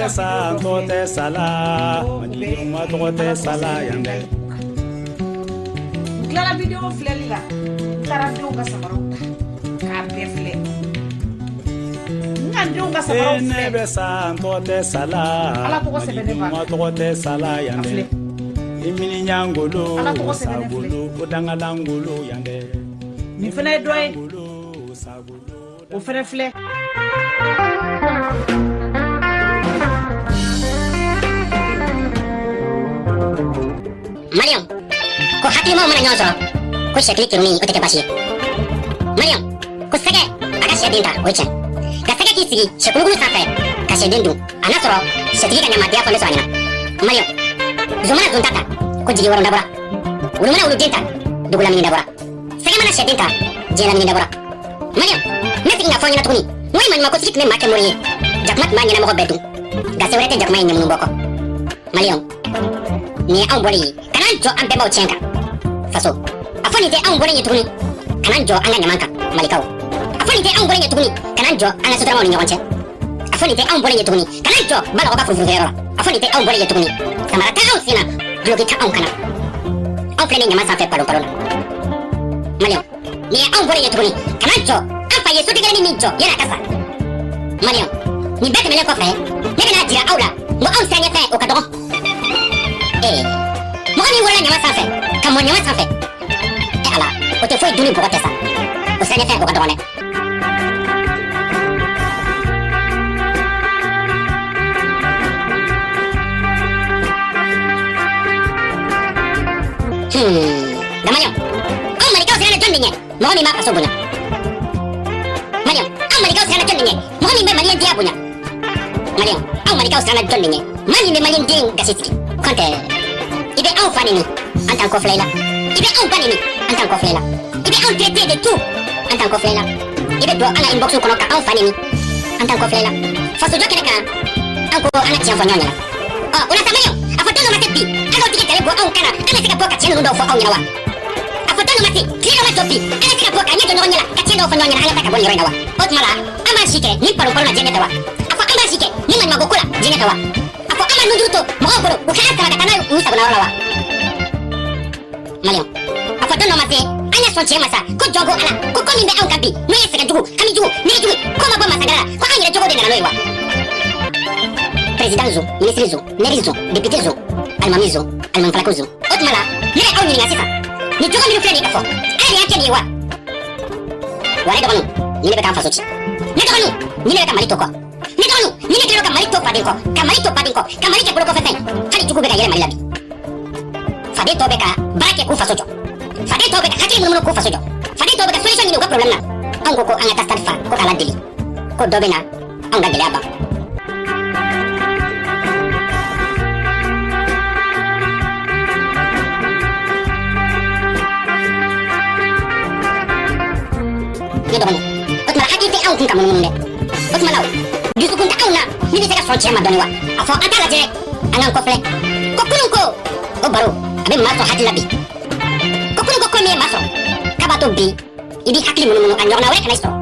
N tilala vidéo filɛli la, n taara n denw ka samaraw ta k'a bɛɛ filɛ. N ka n denw ka samaraw filɛ. Ne bɛ sa n tɔgɔ tɛ sala. Ala tɔgɔ sɛbɛnnen b'a kan. Tɔgɔ tɛ sala yan dɛ. I miniɲangolo Ala tɔgɔ sɛbɛnnen filɛ. O dangalangolo yan dɛ. Nin fana ye dɔ ye. O fana filɛ. Mariam, ko hakilimaw mana ɲɔgɔn sɔrɔ ko sɛkili kerunni o tɛ kɛ baasi ye. Mariam, ko sɛgɛ a ka sɛden ta o ye tiɲɛ. Nka sɛgɛ k'i sigi sɛkulukulu sanfɛ ka sɛden dun a n'a sɔrɔ sɛtigi ka ɲamadenya fɔ ne sɔrɔ a ɲɛna. Mariam, zon mana zon ta ta ko jigi wɔrɔn dabɔra. Wulu mana wuluden ta dugu lamini dabɔra. Sɛgɛ mana sɛden ta diɲɛ lamini dabɔra. Mariam, n bɛ segin k'a fɔ aw ɲɛna tuguni n ko ni maɲumankotigi tun bɛ maa kɛ mori ye jakuma tun b'a ɲɛnamɔgɔ bɛɛ dun nka se wɛrɛ tɛ jakuma ye ɲɛmunu bɔ kɔ. Mariam, nin ye anw bɔlen ye kana jɔ an bɛnbaw tiɲɛ kan faso. A fɔ nin tɛ anw bɔlen ye tuguni kana jɔ an ka ɲaman kan malikaw. A fɔ nin tɛ anw bɔlen ye tuguni kana jɔ an ka sotaramaw ni ɲɔgɔn cɛ. A fɔ nin tɛ anw bɔlen ye tuguni kana jɔ balɔgɔ ka furufurufɛyɔrɔ la. A fɔ nin tɛ anw bɔlen ye tuguni samara tɛ anw sen na duloki tɛ anw kana. Anw filɛ nin ɲaman sanfɛ palon palon na. Maliyɛnw, nin ye anw bɔlen ye tuguni kana jɔ an fa ye sotigɛrɛnin min jɔ yan'a ka sa. Maliyɛnw, nin bɛɛ tɛmɛnen kɔfɛ ne bɛna jira aw la n ko anw siranɲɛfɛn o ka dɔgɔ. Mɔgɔ min wolola ɲama sanfɛ ka mɔ ɲama sanfɛ e ala o tɛ foyi dun ni bɔgɔ tɛ sa o siranɲɛfɛn o ka dɔgɔn dɛ. Nka Mariam, anw malikaw siranna jɔn de ɲɛ mɔgɔ min b'a faso bonya. Mariam, anw malikaw siranna jɔn de ɲɛ mɔgɔ min bɛ maliyɛn diya bonya. Mariam, anw malikaw siranna jɔn de ɲɛ maa min bɛ maliyɛn den gasi sigi. Kɔntɛ i bɛ anw fa neni an t'an kɔfilɛ i la. I bɛ anw ba neni an t'an kɔfilɛ i la. I bɛ anw traité de tout an t'an kɔfilɛ i la. I bɛ don an ka inbox kɔnɔ ka anw fa neni an t'an kɔfilɛ i la. Fasojɔ kɛnɛ kan an ko an ka tiɲɛ fɔ ɲɔgɔn ɲɛna. Ɔ o la sa Mariam, a fɔ don dɔ ma se bi an k'aw tigi jalen bɔ anw kan na an ka se ka bɔ ka tiɲɛ ninnu dɔw fɔ aw ɲɛna wa? A fɔ don dɔ ma se tile dɔ ma jɔ bi an ka se ka bɔ ka ɲɛ jɔ ɲɔgɔn ɲɛ la ka tiɲɛ dɔw fɔ ɲɔgɔn ɲɛna an ka taa ka bɔ nin yɔrɔ in na wa? O tuma la an b'an si kɛ nin palon palon na diɲɛ ɲɛfɛ wa? A fɔ an b'an si kɛ nin maɲumanko ko la diɲɛ ɲɛfɛ wa? A fɔ an b'a nunduru to mɔgɔw bolo u k'an sama ka taa n'a ye u sagona yɔrɔ la wa? Maliyɛnw, a fɔ don dɔ ma se an ka sɔn tiɲɛ ma sa ko jɔn ko ala ko ko min bɛ anw kan bi n'o ye sɛgɛn jugu hami jugu miiri jugu ko ma bɔ masagara la ko an yɛrɛ jogo de nana n'o ye wa? Président zo, ministre zo, maire zo, député zo, alimami zo, alimami falako zo. O tuma la ne bɛ aw ɲininka sisan nin jogo minnu filɛ nin ye ka fɔ ala de y'a kɛ nin ye wa? Wa ne dɔgɔninw nin de bɛ k'an faso ci. Ne dɔgɔninw nin de bɛ ka Mali to kɔ. Ne dɔgɔninw nin de kɛlen don ka Mali to faden kɔ ka Mali to baden kɔ ka Mali kɛ bolokɔfɛfɛn hali jugu bɛ ka yɛlɛ Mali la bi. Faden tɔw bɛ ka baara kɛ k'u faso jɔ. Faden tɔw bɛ ka hakili munumunu k'u faso jɔ. Faden tɔw bɛ ka solution ɲini u ka problème na. Anw ko ko an ka taa stade fa ko k'a ladeli ko dɔ bɛ na anw ka gɛlɛya ban. Ne dɔgɔnin, o tuma la hakili tɛ anw kun ka munumunu dɛ. O tuma la o dusukun tɛ anw na min bɛ se ka sɔn tiɲɛ ma dɔɔni wa? A fɔ an t'a lajɛ an k'an kɔfilɛ ko kunun ko o baro a bɛ maa sɔn hakili la bi. Ko kunun ko ko min ye maa sɔrɔ k'a b'a to bi i b'i hakili munumunu a ɲɔgɔnna wɛrɛ kana i sɔrɔ.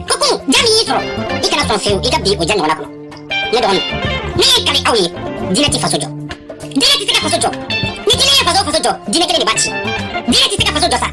Ko kunun ja min y'i sɔrɔ i kana sɔn fiyewu i ka bi o ja ɲɔgɔnna kɔnɔ. Ne dɔgɔnin, ne ye kali aw ye diinɛ tɛ faso jɔ. Diinɛ tɛ se ka faso jɔ. Ni diinɛ ye faso faso jɔ diinɛ kelen de b'a ci. Diinɛ tɛ se ka faso jɔ sa.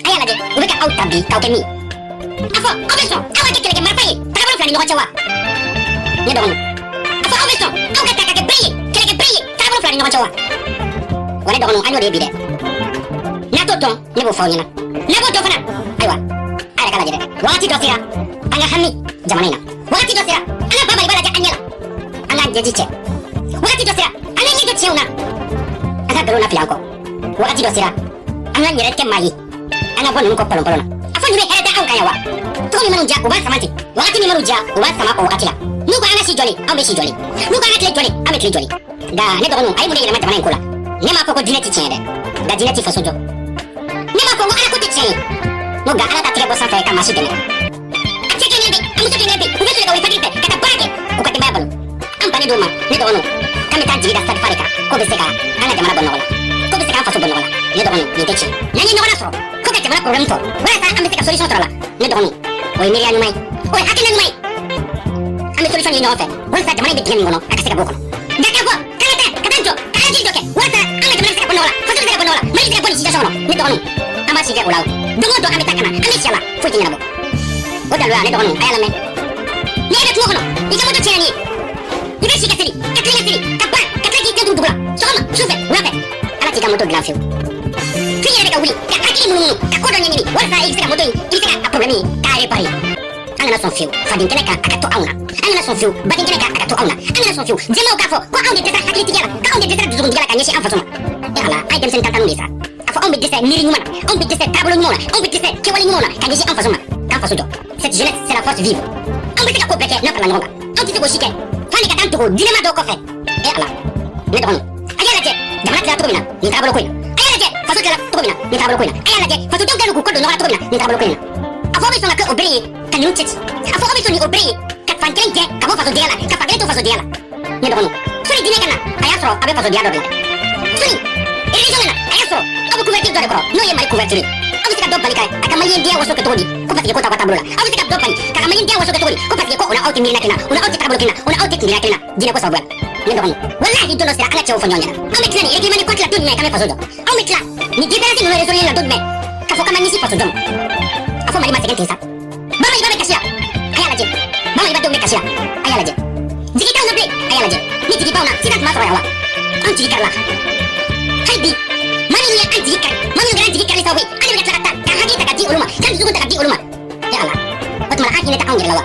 A y'a lajɛ u bɛ ka aw ta bi k'aw kɛ min ye. A fɔ aw bɛ sɔn aw ka kɛ kɛlɛkɛ marifa ye tagabolo fila ni ɲɔgɔn cɛ wa? Ne dɔgɔnin, a fɔ aw bɛ sɔn aw ka ta ka kɛ bere ye kɛlɛkɛ bere ye tagabolo fila ni ɲɔgɔn cɛ wa? Wa ne dɔgɔninw an y'o de ye bi dɛ. N'a t'o dɔn ne b'o fɔ aw ɲɛna. N'a b'o dɔn fana ayiwa a yɛrɛ k'a lajɛ dɛ. Wagati dɔ sera an ka hami jamana in na. Wagati dɔ sera an ka ba Maliba lajɛ an ɲɛ la an k'an ɲɛji cɛ. Wagati dɔ sera an ka ɲɛ jɔ tiɲɛw na an ka nkalon lafili an kɔ. Wagati dɔ sera an k'an yɛrɛ kɛ maa ye an ka bɔ ninnu kɔ palon palon na. A fɔ ninnu bɛ hɛrɛ tɛ anw kan yan wa? Cogo min man'u diya u b'an sama ten. Wagati min man'u diya u b'an sama o wagati la. N'u ko an ka si jɔlen anw bɛ si jɔlen. N'u ko an ka tile jɔlen an bɛ tile jɔlen. Nka ne dɔgɔninw a ye mun de yɛlɛma jamana in ko la? Ne m'a fɔ ko diinɛ tɛ tiɲɛ dɛ nka diinɛ tɛ faso jɔ. Ne m'a fɔ ko ala ko tɛ tiɲɛ ye N ko nka Ala ta tigɛ bɔ sanfɛ ka maa si dɛmɛ. A cɛ kelen bɛ, a muso kelen bɛ, u bɛ soli ka wuli fajiri fɛ ka taa baara kɛ k'u ka denbaya balo. An bannen d'o ma, ne dɔgɔninw, k'an bɛ taa jigi da Stade Phare kan k'o bɛ se ka an ka jamana bɔ nɔgɔ la, k'o bɛ se k'an faso bɔ nɔgɔ la. Ne dɔgɔninw, nin tɛ tiɲɛ. N'an ye ɲɔgɔn lasɔrɔ ko ka jamana problème fɔ walasa an bɛ se ka solution sɔrɔ a la, ne dɔgɔninw, o ye miiriya ɲuman ye, o ye hakilina ɲuman ye. An bɛ solution ɲini ɲɔgɔn fɛ walasa jamana in bɛ dingɛ min kɔnɔ a ka se ka bɔ o kɔnɔ. Nka k'a fɔ k'an ka taa ka taa jɔ ka Ala deli dɔ kɛ walasa an ka jamana bɛ se ka bɔ nɔgɔ la, faso bɛ se ka bɔ nɔgɔ la, Mali bɛ se ka bɔ nin situation kɔnɔ, ne dɔgɔninw, an b'a si kɛ o la o. Don o don an bɛ taa ka na, an bɛ si a la, foyi tɛ ɲɛnabɔ. O daluya, ne dɔgɔninw, a y'a lamɛn. Ni e bɛ kungo kɔnɔ, i ka moto tiɲɛna ni ye, i bɛ si ka seli, ka tilen ka seli, ka ban, ka tila k'i ten turu dugu la, sɔgɔma, sufɛ, wula fɛ, Ala t'i ka moto dilan fiyewu. F'i yɛrɛ de ka wuli, ka hakili munumunu, ka ko dɔ ɲɛɲini walasa i bɛ se ka moto in, i bɛ se ka a problème in k'a réparer. An kana sɔn fiyewu faden kɛnɛ kan a ka to anw na. An kana sɔn fiyewu baden kɛnɛ kan a ka to anw na. An kana sɔn fiyewu jɛmaw k'a fɔ ko anw de dɛsɛra hakilitigiya la, k'anw de dɛsɛra dusukuntigiya la ka ɲɛsin an faso ma. E Ala, an ye denmisɛnnin tantanninw de sa. A fɔ anw bɛ dɛsɛ miiri ɲuman na, anw bɛ dɛsɛ taabolo ɲumanw na, anw bɛ dɛsɛ kɛwale ɲumanw na ka ɲɛsin an faso ma, k'an faso jɔ. Cette jeunesse, c'est la force vive. Anw bɛ se ka ko bɛɛ kɛ n'an farala ɲɔgɔn kan. Anw tɛ se k'o si kɛ f'an de ka taa dogo diinɛma dɔw kɔfɛ. E Ala, ne dɔgɔninw, a y'a lajɛ jamana tilala cogo min na nin taabolo ko in na. A y'a lajɛ faso tilala cogo min na nin taabolo ko in na. A y'a lajɛ fasodenw kɛlen don k'u kɔ don ɲɔgɔn na cogo min na nin taabolo ko in na. A fɔ aw bɛ sɔn ka kɛ o bere ye ka ninnu cɛ ci. A fɔ aw bɛ sɔn ni o bere ye ka fan kelen gɛn ka bɔ fasodenya la, ka fan kelen to fasodenya la. Ne dɔgɔninw, sɔnni diinɛ ka na, a y'a sɔrɔ a bɛ fasodenya dɔ de la. Sɔnni religion ka na, a y'a sɔrɔ aw bɛ couverture dɔ de kɔrɔ, n'o ye Mali couverture ye. Aw bɛ se ka dɔ bali ka a ka maliyɛndenya waso kɛ cogo di ko parce que ko t'aw ka taabolo la. Aw bɛ se ka dɔ bali ka maliyɛndenya waso kɛ cogo di ko parce que ko o n'aw tɛ miirina kelen na, o n'aw tɛ taabolo kelen na, o n'aw tɛ kungiya kelen na diinɛ ko sababuya la. Ne dɔgɔninw, walahi don dɔ sera an ka cɛw fɔ ɲɔgɔn ɲɛna. Anw bɛ tila nin règlement de compte la don jumɛn k'an bɛ faso jɔ? Anw bɛ tila nin différence ninnu résoudre la don jumɛn k'a fɔ k'an b'an ɲɛsin faso jɔ ma? A fɔ Mali ma sɛgɛn ten sa. Bamaliba bɛ kasi la, a y'a lajɛ. Bamaliba denw bɛ kasi la, a y'a lajɛ. Jigi t'anw na bilen, a y'a lajɛ. Ni jigi b'anw na, sisan tun b'a sɔrɔ yan wa? Anw jigi karila. Hali bi, maa minnu ye an jigi kari, maa minnu kɛra an jigi karili sababu ye, an de bɛ ka tila ka taa k'an hakili ta ka di olu ma, k'an dusukun ta ka di olu ma. E Ala, o tuma an hinɛ tɛ anw yɛrɛ la wa?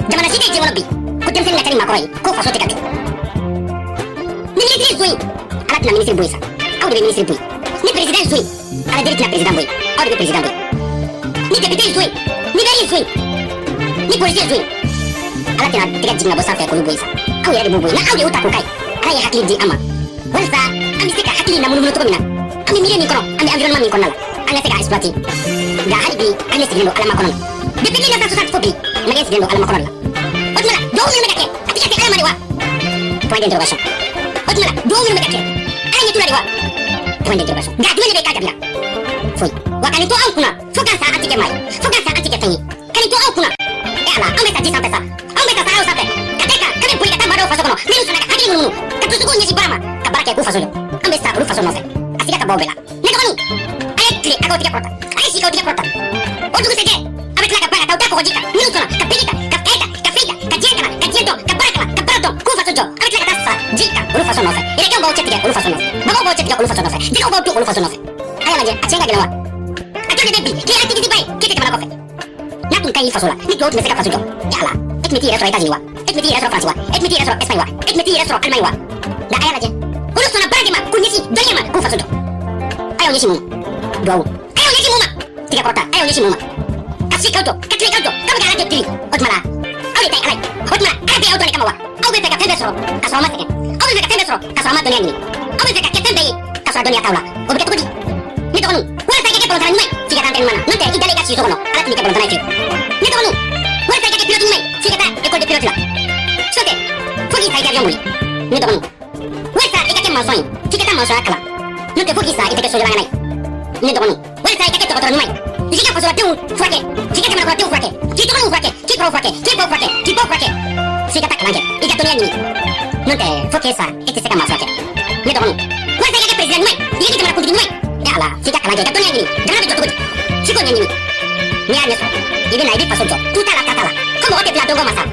Jamana si tɛ diɲɛ kɔnɔ bi ko denmisɛnnin ka ca ni maakɔrɔ ye, ko faso tɛ ka jɔ. Ni minisiri ye zon ye, Ala tɛna minisiri bɔ yen sa, aw de bɛ minisiri bɔ yen. Ni président ye zon ye, Ala deli tɛna président bɔ yen, aw de bɛ président bɔ yen. Ni député ye zon ye, ni maire ye zon ye, ni policier ye zon ye, Ala tɛna tɛgɛ jigin ka bɔ sanfɛ k'olu bɔ yen sa, aw yɛrɛ de b'u bɔ yen. N'aw de y'u ta k'o k'a ye, Ala ye hakili di an ma walasa an bɛ se ka hakili lamunumunu cogo min na, an bɛ milieu min kɔnɔ, an bɛ environnement min kɔnɔna la, an ka se ka exploiter. Nka hali bi an de sigilen don Ala makɔnɔ na. Depuis 1960 fo bi, Maliyɛn sigilen don Ala makɔnɔ de la. O tuma la, duwawu minnu bɛ ka kɛ, a tɛ ka se Ala ma de wa? Point d'interrogation. O tuma la, duwawu minnu bɛ ka kɛ, Ala ɲɛ t'u la de wa? Point d'interrogation. Nka jumɛn de bɛ k'a jaabi la? Foyi. Wa ka nin to anw kunna fo k'an sa an tɛ kɛ maa ye, fo k'an sa an tɛ kɛ fɛn ye. Ka nin to anw kunna. E Ala, anw bɛ sa ji sanfɛ sa, anw bɛ sa saharaw sanfɛ, ka d'a kan k'an bɛ boli ka taa maa dɔw faso kɔnɔ minnu sɔnna ka hakili munumunu, ka dusukun ɲɛsin baara ma, ka baara kɛ k'u faso jɔ. An bɛ sa olu faso nɔfɛ. A siga ka bɔ aw bɛɛ la. Ne dɔgɔninw, a ye tile a k'aw tigɛ kɔrɔta, a ye si k'aw tigɛ kɔrɔta. O dugusɛjɛ, a bɛ tila ka ban ka taa aw da kɔgɔji kan minnu sɔnna ka bere ta, ka kaye ta, ka fɛn ta, ka diɲɛ kalan, ka diɲɛ dɔn, ka baara kalan, ka baara dɔn, k'u faso jɔ. A bɛ tila ka taa sa ji kan olu faso nɔfɛ. Yɛrɛkɛw b'aw cɛ tigɛ olu faso nɔfɛ, baganw b'aw cɛ tigɛ olu faso nɔfɛ, jɛgɛw b'aw dun olu faso nɔfɛ. A y'a lajɛ, a tiɲɛ ka gɛlɛn wa? A jɔn de bɛ bi k'i ye activité ba ye k'e tɛ jamana kɔfɛ? N'a tun ka ɲi faso la, ni duwawu tun bɛ se ka faso jɔ. E Ala, e tun bɛ t'i yɛrɛ sɔrɔ États-Unis wa? E tun bɛ t'i yɛrɛ sɔrɔ France wa? E tun bɛ t'i yɛrɛ sɔrɔ Espagne wa? E tun bɛ t'i yɛrɛ sɔrɔ Allemagne wa? Nka a y'a lajɛ, olu sɔnna baara de ma k'u ɲɛsin dɔnniya ma k'u faso jɔ. A y'aw ɲɛsin mun ma? Duwawu. A y'aw ɲɛsin mun ma? Tigɛ kɔrɔta. A y'aw ɲɛsin mun ma? Ka si k'aw jɔ, ka tile k'aw jɔ, k'aw bɛ ka Ala deli. O tuma la, aw de ta ye Ala ye. O tuma la, Ala bɛ aw dɔn de kama wa? Aw bɛ fɛ ka fɛn bɛɛ sɔrɔ ka sɔrɔ aw ma sɛgɛn. Aw bɛ fɛ ka fɛn bɛɛ sɔrɔ ka sɔrɔ aw ma dɔnniya ɲini. Aw bɛ fɛ ka kɛ fɛn bɛɛ ye ka sɔrɔ dɔnniya t'aw la. O bɛ kɛ cogo di? Ne dɔgɔninw, walasa i ka kɛ balontanna ɲuman ye, f'i ka taa entraînement na. N'o tɛ, i dalen i ka si so kɔnɔ, Ala tɛn'i kɛ balontanna ye fiyewu. Ne dɔgɔninw, walasa i ka kɛ pilote ɲuman ye, f'i ka taa école de pilote la. S'o tɛ, fo k'i sa i tɛ avion boli. Ne dɔgɔninw, walasa i ka kɛ maçon ye, f'i ka taa maçon kalan. N'o tɛ, fo k'i sa i tɛ kɛ sojɔlaŋana ye. Ne dɔgɔninw, walasa i ka kɛ dɔgɔtɔrɔ ɲuman ye, i k'i ka fasoladenw furakɛ, k'i ka jamanakɔnɔdenw furakɛ, k'i dɔgɔninw furakɛ, k'i kɔrɔw furakɛ, k'i baw furakɛ, k'i baw furakɛ, f'i ka taa kalan kɛ, i ka dɔnniya ɲini. N'o tɛ, fo k'e sa e tɛ se ka maa furakɛ. Ne dɔgɔninw, walasa i ka kɛ président ɲuman ye, i ka kɛ jamanakuntigi ɲuman ye, e Ala, f'i ka kalan kɛ, i ka dɔnniya ɲini. Jamana bɛ jɔ cogo di? F'i k'o ɲɛɲini. N'i y'a ɲɛ sɔrɔ, i bɛ na i bɛ faso jɔ. Tu t'a la, ta t'a la. Ko mɔgɔ tɛ bila dɔnko ma sa.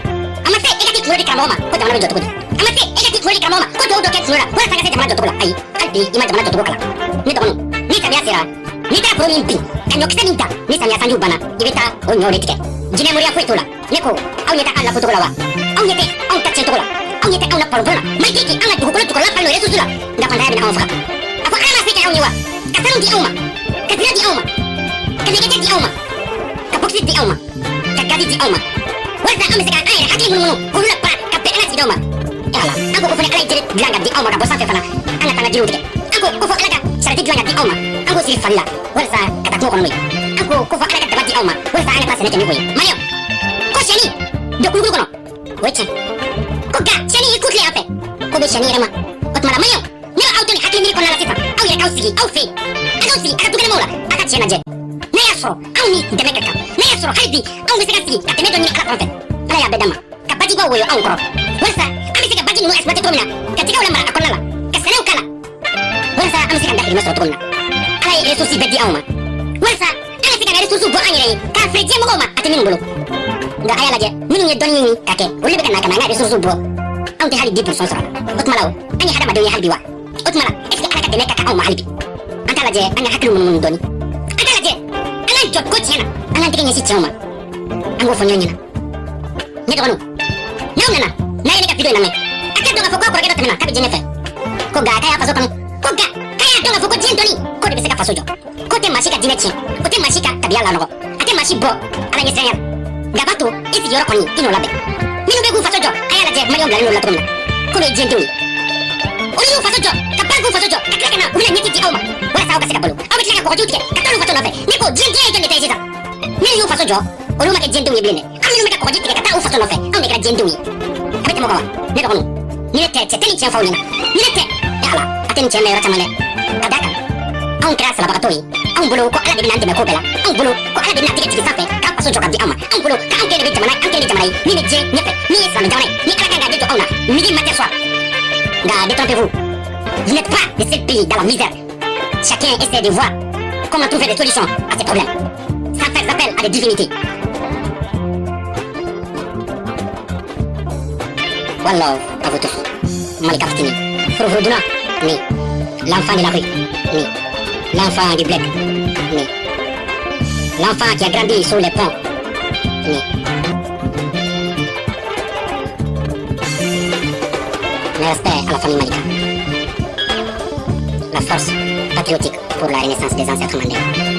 A ma se e ka t'i kunkolo di karamɔgɔ ma ko jamana bɛ jɔ cogo di? A ma se e ka t'i kunkolo di karamɔgɔ ma ko duwawu dɔ kɛ kunkolo la walasa an ka se jamana jɔcogo la? Ayi, hali bi i ma jamana jɔcogo kalan. Ne dɔgɔninw, ni samiya sera, n'i taara foro min bin ka ɲɔkisɛ min dan, ni samiya sanjiw banna, i bɛ taa o ɲɔw de tigɛ. Jinɛ moriya foyi t'o la. Ne ko, aw ɲɛ tɛ an lafocogo la wa? Aw ɲɛ tɛ anw ta tiɲɛcogo la? Aw ɲɛ tɛ anw na palonpalon la? Malgré que an ka dugukolo jukɔrɔla falen don ressources la, nka fantanya bɛna anw faga. A fɔ Ala ma se kɛ anw ye wa? Ka sanu di anw ma, ka zira di anw ma, ka nɛgɛjɛ di anw ma, ka bauxite di anw ma, ka gazi di anw ma, walasa an bɛ se ka an yɛrɛ hakili munumunu k'olu la baara ka bɛn an ka sigidaw ma. E Ala, an ko ko fana Ala ye jiri dilan ka di anw ma ka bɔ sanfɛ fana, an ka taa an ka jiriw tigɛ. An ko ko fo Ala ka sarati dilan ka di anw ma, an k'o siri fali la walasa ka taa kungo kɔnɔ n'o ye. Ko fɔ Ala ka daba di aw ma walasa an ka taa sɛnɛ kɛ ni o ye. Maliyɛnw, ko sɛni don kulukulu kɔnɔ, o ye tiɲɛ. Ko nka sɛni y'i ku tilen an fɛ, ko bɛ sɛni yɛrɛ ma. O tuma la, maliyɛnw, ne bɛ aw to nin hakili miiri kɔnɔna la sisan. Aw yɛrɛ k'aw sigi aw fɛ yen, a k'aw sigi a ka dukɛnɛmaw la, a ka tiɲɛ lajɛ. N'a y'a sɔrɔ anw ni dɛmɛ ka kan, n'a y'a sɔrɔ hali bi anw bɛ se ka sigi ka dɛmɛ dɔ ɲini Ala fan fɛ. Ala y'a bɛɛ d'an ma ka bajibaw woyo anw kɔrɔ walasa an bɛ se ka baji ninnu exploiter cogo min na, ka jɛgɛw lamara a kɔnɔna la, ka sɛnɛw k'a la, walasa an bɛ se ka dahirimɛ sɔrɔ cogo min na. Ala ye ressources bɛɛ di anw ma walasa an ka se ka ressources bɔ an yɛrɛ ye k'a feere diɲɛ mɔgɔw ma, a tɛ minnu bolo. Nka a y'a lajɛ, minnu ye dɔnni ɲini ka kɛ, olu de bɛ ka na ka na an ka ressources bɔ. Anw tɛ hali 10% sɔrɔ. O tuma la, o an ye hadamadenw ye hali bi wa? O tuma la, est ce que Ala ka dɛmɛ ka kan anw ma hali bi? An t'a lajɛ, an ka hakiliw munumunu dɔɔni. An t'a lajɛ, an k'an jɔ ko tiɲɛ na, an k'an tɛgɛ ɲɛsin tiɲɛw ma, an k'o fɔ ɲɔgɔn ɲɛna. Ne dɔgɔninw, n'aw nana n'a ye ne ka video in lamɛn, a k'a dɔn k'a fɔ k'a kɔrɔkɛ dɔ tɛmɛna k'a bɛ diɲɛ fɛ, ko nka k'a y'a faso kanu, ko nka k'a y'a dɔn k'a fɔ ko diɲɛ dɔnni k'o de bɛ se ka faso jɔ, k'o tɛ maa si ka diinɛ tiɲɛ, o tɛ maa si ka tabiya lanɔgɔ, a tɛ maa si bɔ Ala ɲɛsiranya la, nka b'a to i sigiyɔrɔ kɔni i n'o labɛn. Minnu bɛ k'u faso jɔ, a y'a lajɛ maliyɛnw bilalen don la cogo min na, k'olu ye diɲɛdenw ye. Olu y'u faso jɔ ka ban k'u faso jɔ, ka tila ka na u bɛna ɲɛci di aw ma walasa aw ka se ka balo. Aw bɛ tila ka kɔgɔjiw tigɛ ka taa olu faso nɔfɛ. Ne ko diɲɛ diɲɛ ye jɔn de ta ye sisan? Minnu y'u faso jɔ, olu ma kɛ diɲɛdenw ye bilen dɛ. An minnu bɛ ka kɔgɔji tigɛ ka taa u faso nɔfɛ, anw de kɛra diɲɛdenw ye. A bɛ tɛmɛ o kan wa? Ne dɔgɔninw, ni ne tɛ, cɛ tɛ nin tiɲɛ fɔ aw ɲɛna. Ni ne tɛ, e Ala, a tɛ nin tiɲɛ mɛn yɔrɔ caman dɛ. Ka d'a kan, anw kɛra salabagatɔw ye. Anw bolo ko Ala de bɛna an dɛmɛ ko bɛɛ la. Anw bolo ko Ala de bɛna tigɛ jigin sanfɛ k'an faso jɔ ka di anw ma. Anw bolo k'anw kelen de bɛ jamana, an kelen de jamana ye min bɛ diɲɛ ɲɛfɛ, min ye silamɛ jamana ye, ni Ala kan k'a jɔ anw na midi, matin, soir. Nka détrompez-vous, vous n'êtes pas le seul pays dans la misère. Chacun essaie de voir comment trouver des solutions à ces problèmes sans faire appel à des divinités. One love à vous tous. Malika Fitini, Furufuruduna, ni l'enfant de la rue, ni l'enfant du bled, ni l'enfant qui a grandi sous les ponts, ni mes respects à la famille Malika. La force patriotique pour la renaissance des ancêtres mandés.